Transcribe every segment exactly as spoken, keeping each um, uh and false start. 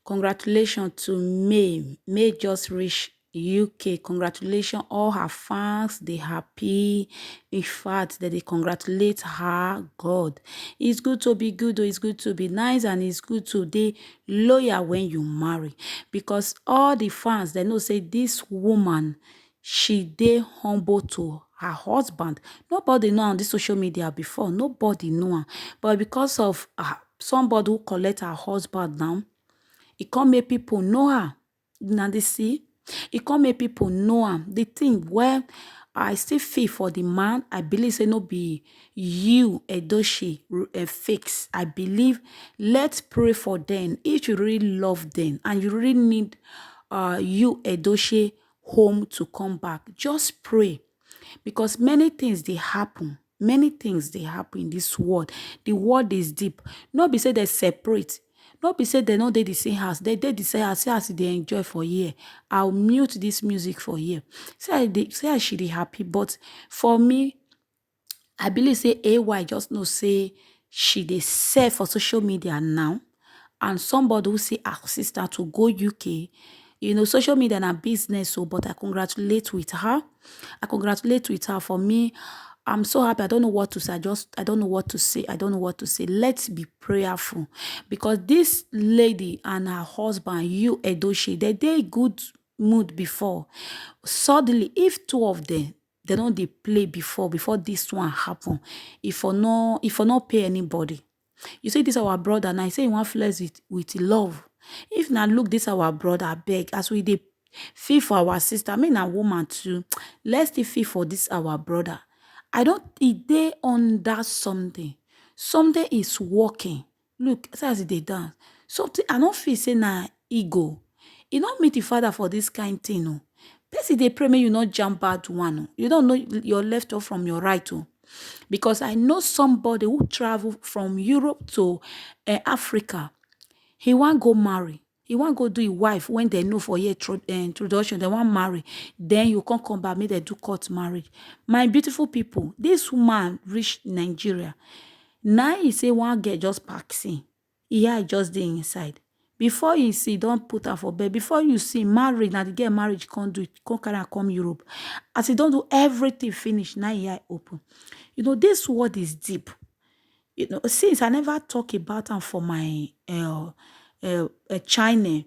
Congratulations to May. May just reach U K. Congratulations, all her fans. They happy. In fact, that they congratulate her. God, it's good to be good, oh, it's good to be nice, and it's good to be loyal when you marry, because all the fans, they know say this woman, she dey humble to her husband. Nobody know on this social media before. Nobody know her. But because of uh, somebody who collect her husband now, it come make people know her. Now they see, it come make people know am. The thing where I still feel for the man, I believe say no be you, Edochie, uh, fix. I believe, let's pray for them. If you really love them and you really need uh, you, Edochie, home to come back, just pray, because many things they happen. Many things they happen in this world. The world is deep. No be say they separate. No be say they no dey the same house. They dey the same house. See as they enjoy for here. I'll mute this music for here. Say I dey, say I should be happy, but for me, I believe say A Y just know say she dey sell for social media now, and somebody who say assist her to go U K. You know, social media na business, so but I congratulate with her. I congratulate with her. For me, I'm so happy. I don't know what to say. I just I don't know what to say. I don't know what to say. Let's be prayerful, because this lady and her husband, you Edochie, they dey good mood before. Suddenly, if two of them they don't dey play before before this one happen, if for no if for not pay anybody. You see this our brother now, he say he want flex with with love. If na look this our brother, I beg, as we dey feel for our sister, me na woman too, let's still feel for this our brother. I don't, he dey under something. Something is working. Look, see as e dey dance. Something, I no feel say na ego. E no meet the father for this kind thing, oh. Person dey pray, make you not jump bad one, oh. You don't know your left or from your right, oh. Because I know somebody who travel from Europe to uh, Africa. He want go marry. He want go do his wife when they know for your intro- uh, introduction. They want marry. Then you can't come back. Make they do court marriage. My beautiful people, this woman reached Nigeria. Now he say one girl just pack in. He had just the inside. Before you see, don't put her for bed. Before you see, marriage, now the girl marriage can't do it. Can't carry her come Europe. As he don't do everything finish, now he eye open. You know, this world is deep. You know, since I never talk about am for my uh, uh, uh, channel,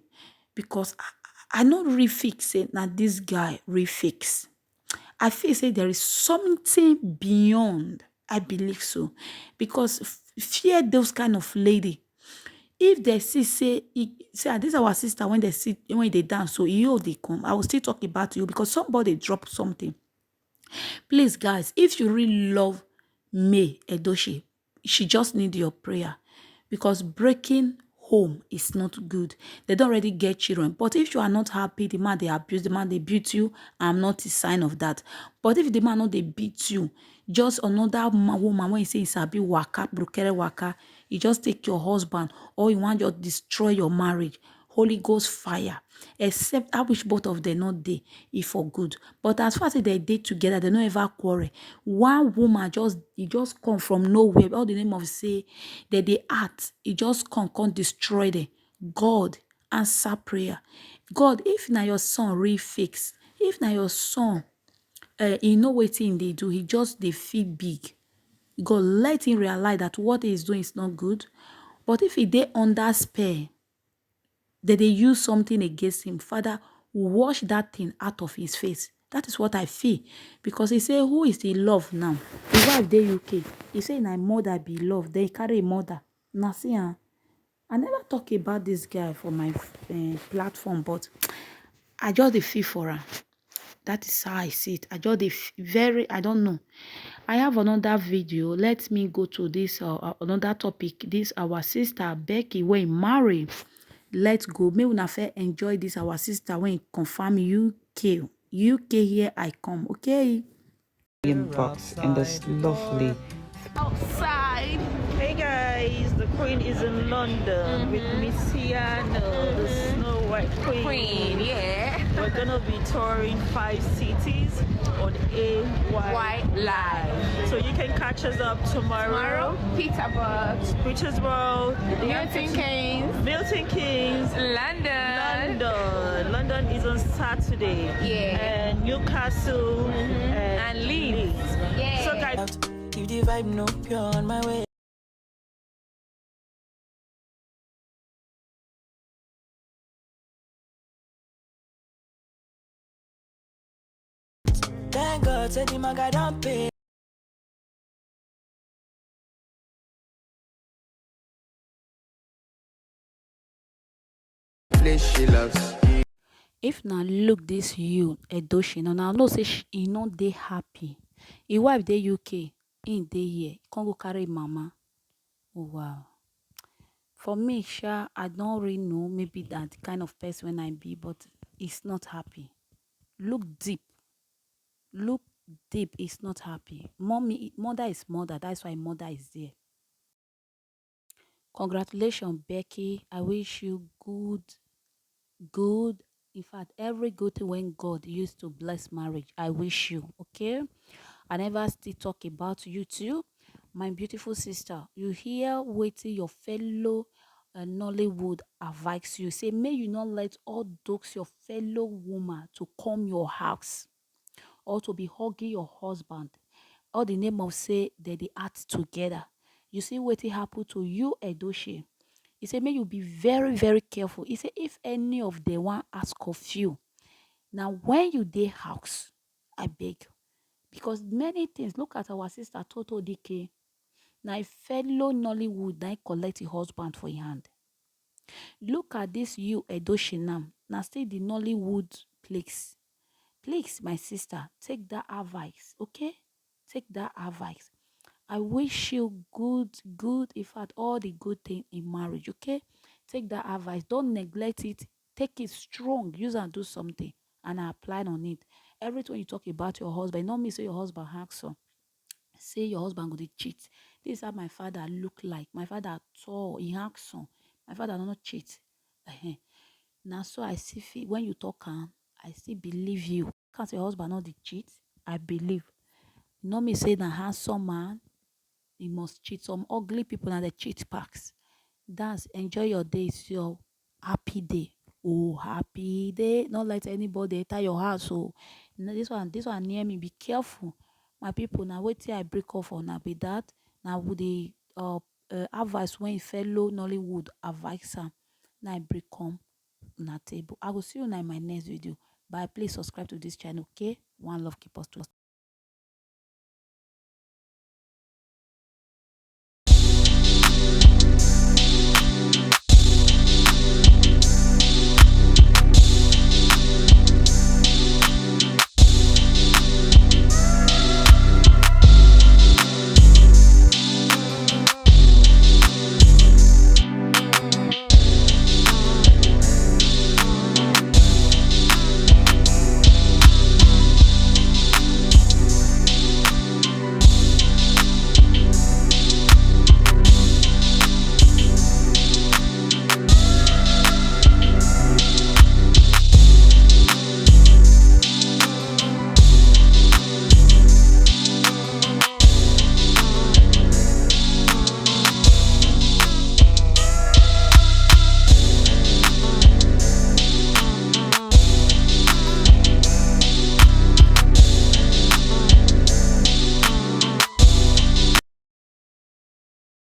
because I, I no really fix it. Now this guy really fix. I feel say there is something beyond. I believe so, because f- fear those kind of lady. If they see say, he, say, "Ah, this our sister," when they see when they dance, so you they come, I will still talk about you, because somebody drop something. Please, guys, if you really love me, Edochie, she just need your prayer, because breaking home is not good. They don't already get children. But if you are not happy, the man they abuse, the man they beat you, I'm not a sign of that. But if the man not they beat you, just another ma- woman when you say it's a bit waka, brukere waka, you just take your husband, or you want to destroy your marriage. Holy Ghost fire. Except I wish both of them not dey, if for good. But as far as they dey together, they no ever quarrel. One woman just, he just come from nowhere. All the name of say that they act, he just come come destroy them. God, answer prayer. God, if na your son really fix, if na your son, uh, he know wetin they do, he just they feel big. God, let him realize that what he is doing is not good. But if he dey under spell, that they use something against him, Father, wash that thing out of his face. That is what I feel. Because he say, "Who is in love now?" The wife dey U K. He say, "My mother be love." They carry mother. Now see, ah, I never talk about this guy for my uh, platform, but I just dey feel for her. That is how I see it. I just dey f- very, I don't know. I have another video. Let me go to this uh, uh, another topic. This our sister Becky when marry. Let's go. May una fair enjoy this our sister when confirm U K. U K here I come. Okay. Inbox in this lovely outside. Hey guys, the queen is in London with Miss Tiana, the Snow White queen. Queen, yeah. We're gonna be touring five cities on A Y Live. So you can catch us up tomorrow. Tomorrow, Peterborough, Petersburg, Milton Keynes, Milton Keynes, London. London. London is on Saturday. Yeah. And Newcastle and, and Leeds. Yeah. So guys, if the vibe no pure on my way. Thank God, say the maga don pay. Place she loves. If na look this you, Edochie, now, now know say sh-, he no dey happy. His wife dey U K, he dey here. He come go carry mama. Oh, wow. For me, sha, I don't really know. Maybe that the kind of person when I be, but it's not happy. Look deep. Look deep. It's not happy. Mommy, mother is mother. That's why mother is there. Congratulations, Becky. I wish you good, good. In fact, every good thing when God used to bless marriage, I wish you, okay? I never still talk about you too. My beautiful sister, you hear wetin your fellow, uh, Nollywood advise you. Say, may you not let all those your fellow woman to come your house or to be hugging your husband. All the name of say they dey act together. You see wetin happen to you, Edochie. He say, may you be very, very careful. He say, if any of them want ask of you, now when you dey house, I beg. Because many things, look at our sister Toto Dike. Now a fellow Nollywood, now collect a husband for your hand. Look at this you, Edochie, now. Now still the Nollywood place. Please, my sister, take that advice, okay? Take that advice. I wish you good, good, in fact, all the good thing in marriage, okay? Take that advice. Don't neglect it. Take it strong. Use and do something and apply on it. Everything you talk about your husband, not me say your husband handsome. Say your husband go dey cheat. This is how my father look like. My father tall, he handsome. My father no cheat. Ehen. Na so I see fit when you talk am, I still believe you. Can't your husband not dey cheat? I believe. You know me say na handsome man, he must cheat. Some ugly people na the cheat packs. Dance, enjoy your day, it's your happy day. Oh, happy day. Not let anybody enter your house. Oh, no, this one, this one near me. Be careful, my people. Now wetin I break off on now be that. Now with the, uh, uh, advice when fellow Nollywood advice am, now I break come on our table. I will see you now in my next video. Bye. Please subscribe to this channel, okay? One love, keep us close.